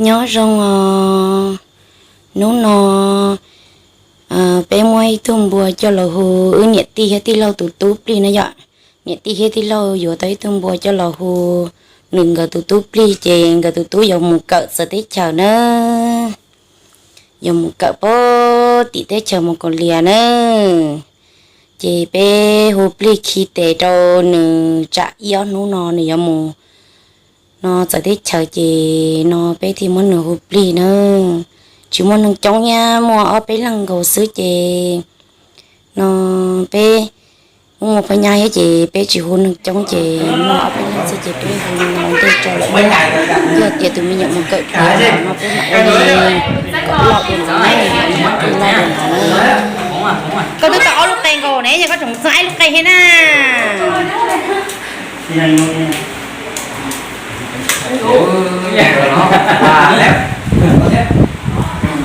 Nyob zoo os, hnub no peb muab ib tug npua coj los hu wb niam tij thiab tij laug tus tub plig na yom. Niam tij thiab tij laug yuav tau ib tug npua coj los hu nws nkawd tus tub plig ces nkawd tus tub yuav mus kawm txawv teb chaws na, yuav mus kawm pem tim teb chaws Mos Kaus Lias na. Ces peb hu plig khi tes rau nws tsam ib ob hnub no nws yuav mus no txawv teb chaws ces no peb thiaj muab nws hu plig na. Tsis muaj neeg coob thiab, muaj ob peb leeg nkaus xwb ces no peb muaj phab nyab thiab ces peb tsis hu neeg coob ces muaj ob peb leeg xwb ces peb hu ntej tso lawm. Yog tias tus me nyuam mus kawm tiav no peb mam ua li kom loj dua no, loj dua no. Koj twb tau ob lub qe nkaus ne, yog koj tseem txog ib lub qe thiab na.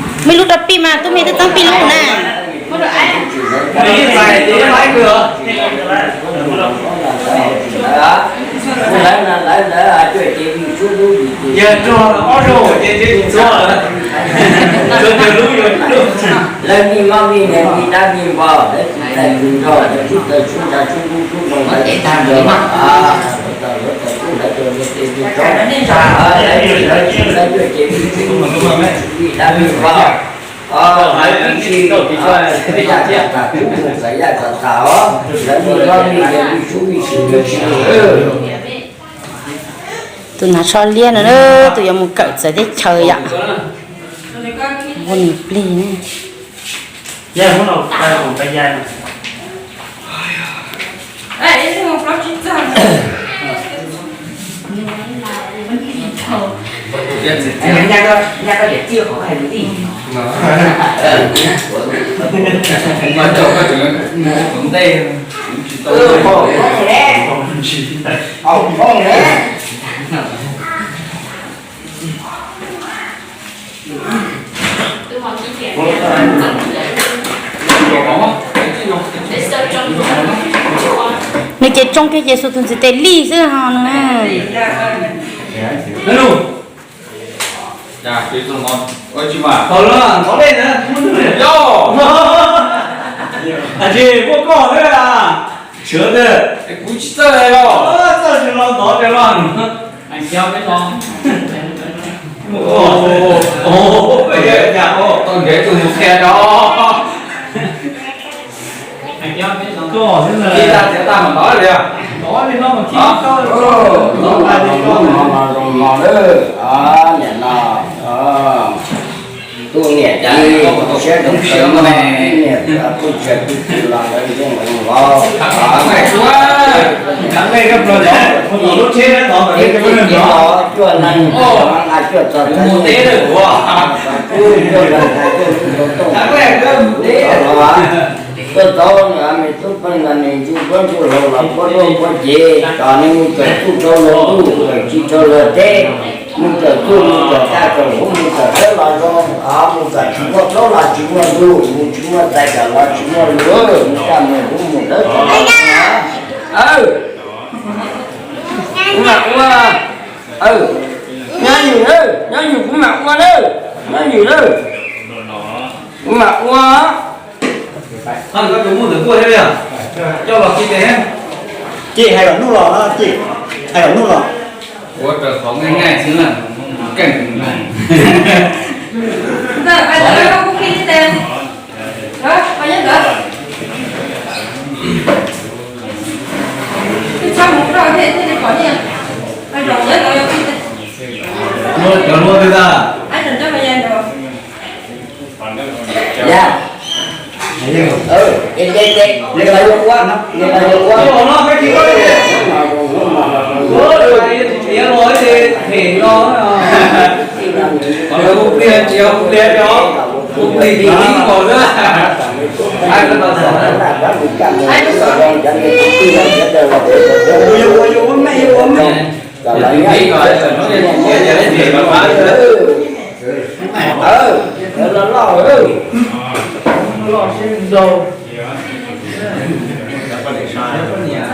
Muaj ib lub rau pij mas tub me twb txeeb pij lub na. Lawv me mab me nees me dab me npog, lawv tsis tawm tus nrog, lawv tsis tawm tsuj nra tsuj dub tsuj nroo, lawv tsis tawm lawv tawm tub lawv tawm me tes me tsob, lawv tsis tawm lawv tuaj ces me tub me dab me npog, lawv tsis tawm tub txawm yaj txawm tas os, lawv me mab me nees me tub me tsis tawm tsis tawm. Tus hnav tsho liab no, tus yuav mus kawm txawv teb chaws yom. Hu nws plig na. Nws ces tsoo kiag Yexus tus ntxiv tes lij xwb ho nws. Tsis muaj koj xwb a, sawv daws. Kuv tsis txawj los, txawj tsis los ntov ces los. Tau nrhiav tus mus qhia rau. Ib tag txiav tag mas ntov li. Ntov li no mas, hnub no mas zoo no lawm, niam no, tus niam cas siab zoo siab no, niam tub tsis tub tsis los lawv yeej zoo los. Cuaj leeg, cuaj leeg, cuaj leeg, tuaj txog me tub pheej no nws ntsuj puab ntsuj hlauv los puab luaj puab cev, tso nws mus kawm txuj rau luag ntuj, kawm tsi rau luag teb, mus kawm txuj mus kawm txaj kawm huv mus kawm dawb los zoo, mus kawm tsis muaj plaub los tsis muaj ntug, mus tsis muaj txais kawm los tsis muaj lus, mus kaj mus huv mus dawb kom los zoo. Kuv mam ua, nyob nws, nyob nws kuv mam ua na, nyob nws na, kuv mam ua. Koj tus muaj ntawm tuaj thiab li, coj los khi tes. Ces hais kom nuj los no, ces hais kom nuj los. Ua raws qhov nqaij nqaij xwb na, keej. Cov luaj twg tag? Ya. Ces, ces, ces, nws los yuav ua, nws los yuav ua. Ua no, ua no, ua no. Ua plig tsis ua plig os, ua plig tsis ua plig os. Yuav ua, yuav ua, mej yuav ua, mej.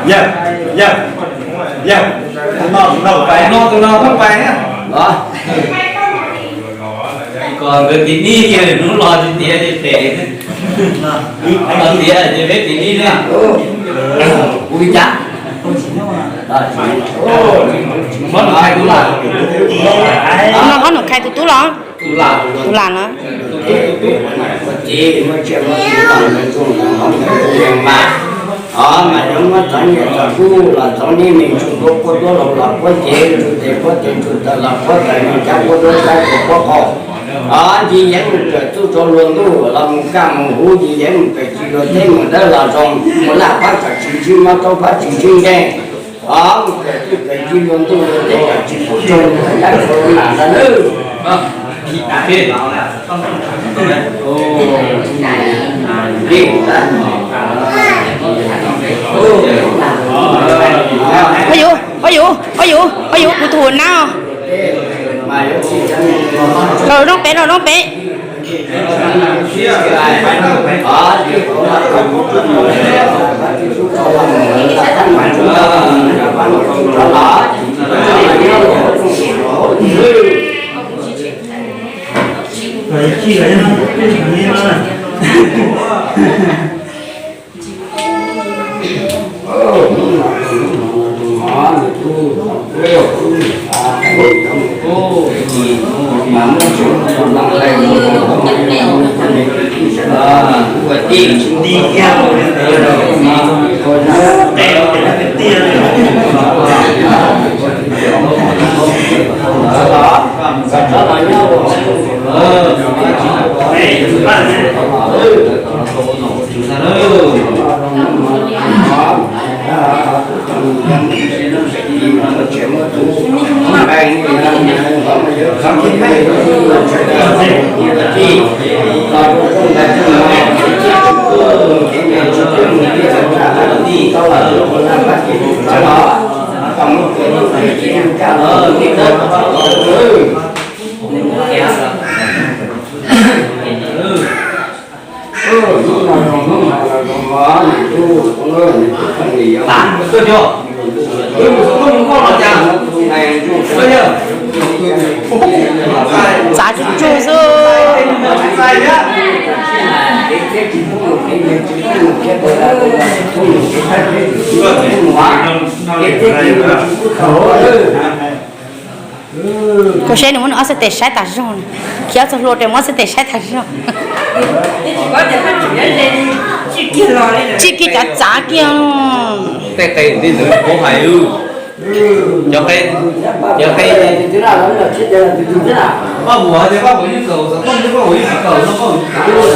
Yawg, yawg, yawg, tus no, tus no pais, tus no pais na. Nkawd tib nij hnub los tsis tiav ces phem, los tiav ces peb tib nij ne. Kuv li cas? Muab nws khai tub los. No ob nus khai tus tub los. Tus lam no. Mas, mas yuav muab txov nyiaj txov kub los txov nyiaj me ntsuj duab puab duab laug los puab cev, ntsuj tes puab tes ntsuj taw los puab taw, nyiaj cab puab duab cab puab qaug. Ncig yeeb mus kawm txuj rau luag ntuj los mus kaj mus huv, ncig yeeb mus kawm ci luag teb mus dawb los zoo, mus laj phab kom tsis ntsib mob, taub phab tsis ntsib nkeeg. Mus kawm txuj kawm ci luag ntuj luag teb kom tsis pub rau cab corona ntag nawb. Phob Yuv, phob Yuv, phob Yuv, phob Yuv, kuv tus hu na. Los zoo pem, los zoo pem. Txav tsuj tsuj xwb. Koj saib nws muab nws ob txhais tes saib tas zog, khiav txog hlua ces muab ob txhais tes saib tas zog. Tsim kiag cov txav kiag. Tej qe ntawd kuv hais, cov qe, cov qe, paj mus hais tias paj mus yeej kawm, xov tooj twb paj mus yeej tsis kawm no paj mus.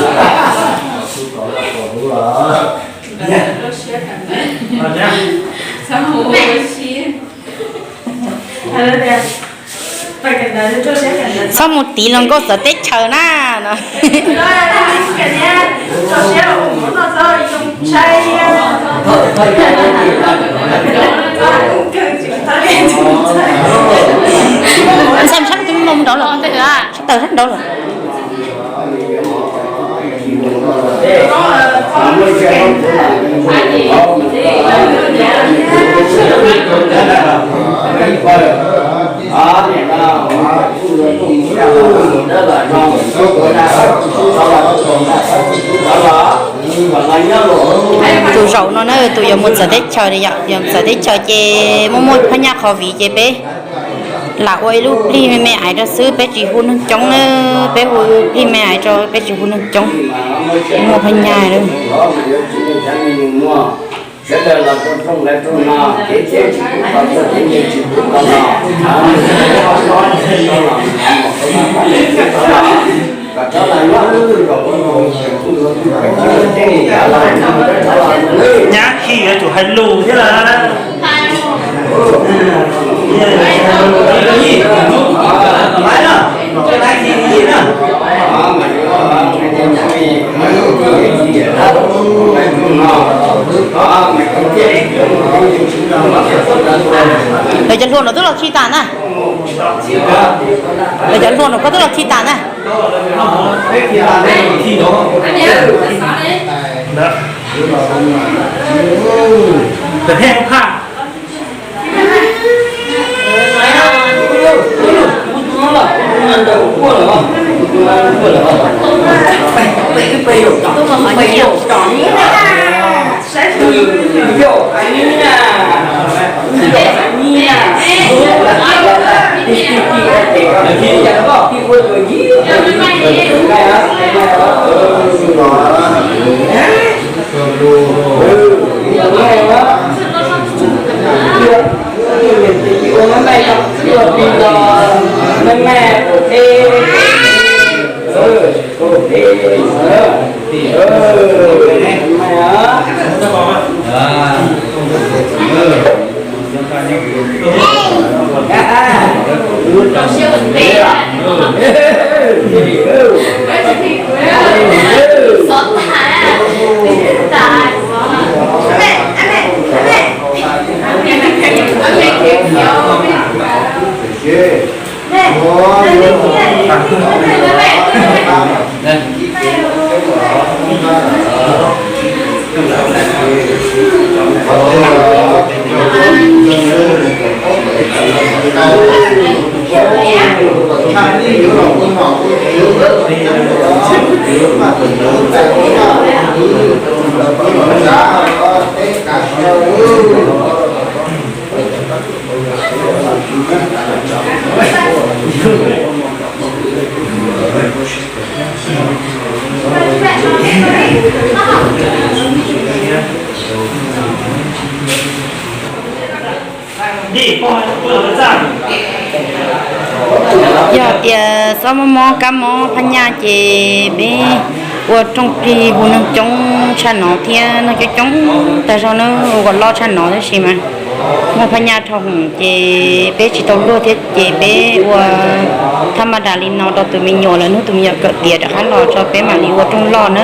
Txhob mus tiv hluas nkauj txawv teb chaws na no. Ntxhais sab tus mus nraud lawm, sab tawm sab nraud lawm. Tus zaum no na tus yuav mus txawv teb chaws, yog txawv teb chaws ces muaj muaj phab nyaj qhov viv ces peb lam ua ib lub plig me me aiv rau xwb, peb tsis hu neeg coob na, peb hu plig me aiv rau peb tsis hu neeg coob, muaj phab nyaj. Nyab khi yuav tsum hais lus thiab lawm. Lawv cov hluas no twb los khi tas na. Lawv cov hluas no koj twb los khi tas na. Tab heej phaj. Yog tias xob mob mob kab mob phab nyaj ces peb ua rooj plig hu neeg coob tshaj no thiab, neeg coob coob tag zog na, ua kom loj tshaj no tab sis mas muaj phab nyaj dhau hwv ces peb tsis tau luaj thiab ces peb ua thab ma das li no rau tus me nyuam lawm, hnub tus me nyuam kawm tiav rov qab los tso peb mam li ua rooj loj na.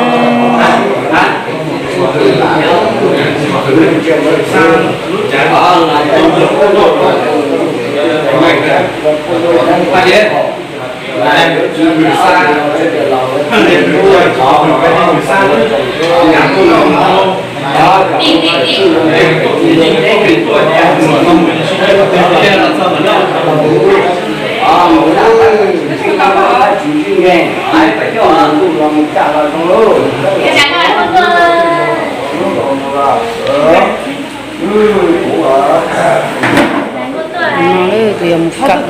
Tus yog mus kawm.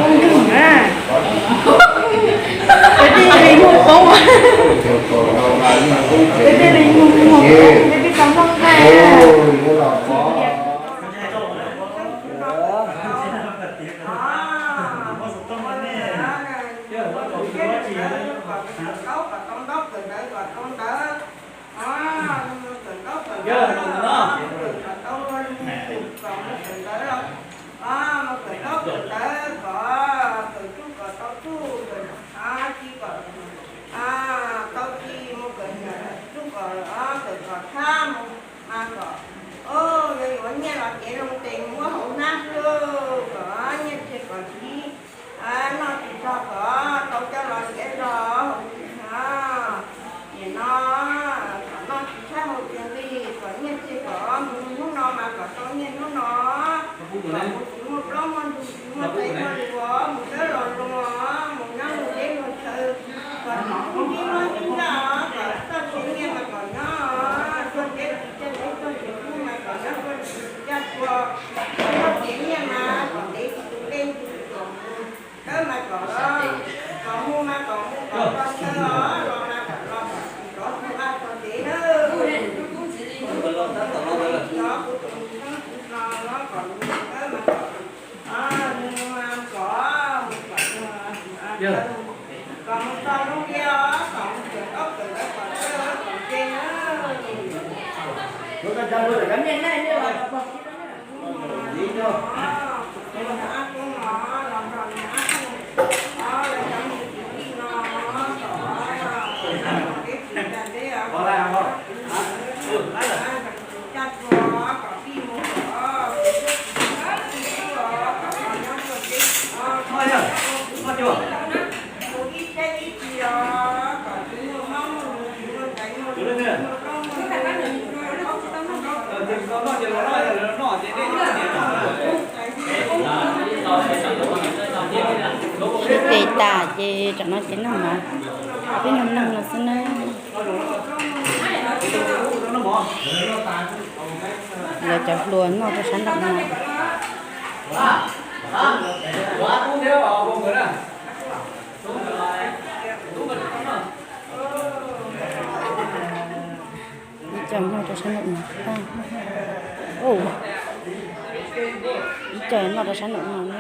Mus kawm ntaub kawm ntawv los, mus kawm ntaub kawm ntawv los, mus kawm ntaub kawm ntawv kom kawm tsuj kom tau tsuj, kawm ci kom tau ci, mus kawm tsuj kom kawm kom tshab mus mas kom, o, yuav yuav nyiaj los cev loo tes muab hauv hnab xwb, kom nyiaj tseg kom siv, noj tsis txog kom tau coj los ntiav zog hauv tsev no. Nim no kom noj tsis tshaib hauv tsev nqi, kom nyiaj tseg kom mus hnub no mas kom tau nyiaj hnub no, kom mus tsis muaj plaub muaj ntug tsis muaj tais muaj hluas, mus dawb los zoo, mus nyob luag teb luag chaw, kom tsis muaj ntsib mob ntsib ntsaj, kom txoj kev nyiaj mas kom nyob, txoj kev tsis caj deb txoj kev kub mas kom nyob, txoj kev tsis caj deb, txoj kev nyiaj mas kom ntev tsis tus npe ntsis kom mus, dawb mas kom los, kom mus mas kom mus kom txog chaw los, los mas kom los kom tsis rov tus a txog ntev nawb. Mus txog kuv tus mus txog kuv no los kom mus dawb mas kom mus mas kom mus kom mus, kom mus txog lub liaj os, kom mus kawm ntaub kawm ntawv kom txawj kom ntse nawb. Ces tas ces tsam no ces noj mov, peb noj neeg no xwb na. Lawv cov hluas noj rau sab nraum no. Ib co noj rau sab nraum no tag. Ib co noj rau sab nraum no na.